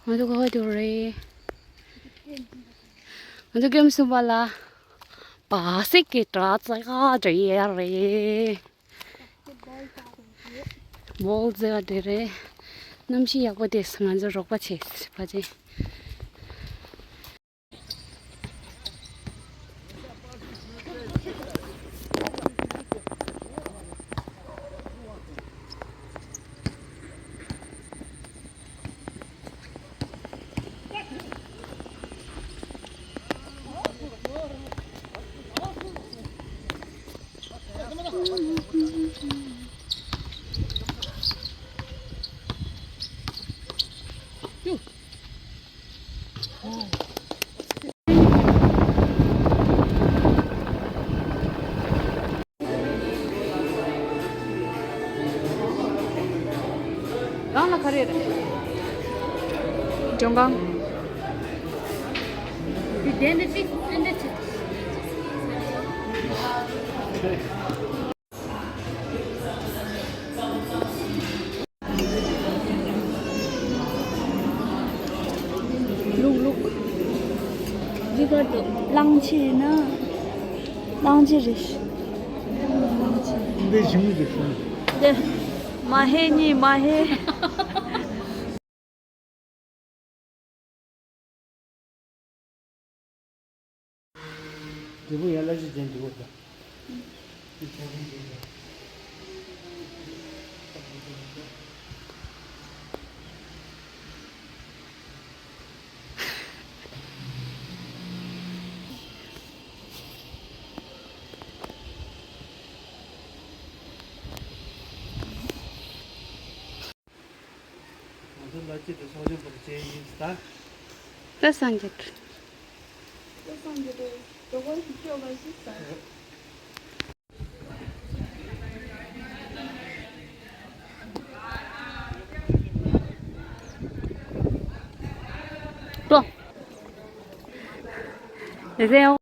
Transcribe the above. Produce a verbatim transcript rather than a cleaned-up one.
ང་ཚོ་ག་པར་འགྲོ་རེད། ང་ཚོ་ཀེམ་གསུམ་པ་ལ་བ་སེ་ཀེ་ཏྲ་ཙ་ག་འདྲ་ཡོད་རེད། བོལ་ཙ་ག་དེ་རེད། གནམ་གཤིས་ཡག་པོ་དེས་ང་ཚོ་རོགས་པ་བྱས་ཕ་ཆེ། རང་ལ་ག་རེ་རེད། ལྗོན་ཁང་། དེ་འདི་ཅིག་འདི་འདི་ཅིག་ལུག་ལུག་འདི་གར་དུ་གླང་ཆེན་ན། གླང་ཆེན་རེད། འདི་ཞིམ་གི་ཞིམ། འདི་མ་ཧེ་གཉིས་མ་ཧེ། འབྲས་བུ་ཡར་ལ་ཞིག་ཅན་འདུག་ག་ང་ཚོ་ལ་སྐྱིད་དུ་ཚོགས་ཆེན་པོ་རེ་བྱས་ཡིན་ད། བཀའ་སངས་རྒྱས། བཀའ་སངས་རྒྱས་རེད། རྡོ་སྐོར་ཞིག་སྐྱོད་པ་ཞིག་ད། ཏོ། ལེ་ཟེ་ཡོང་།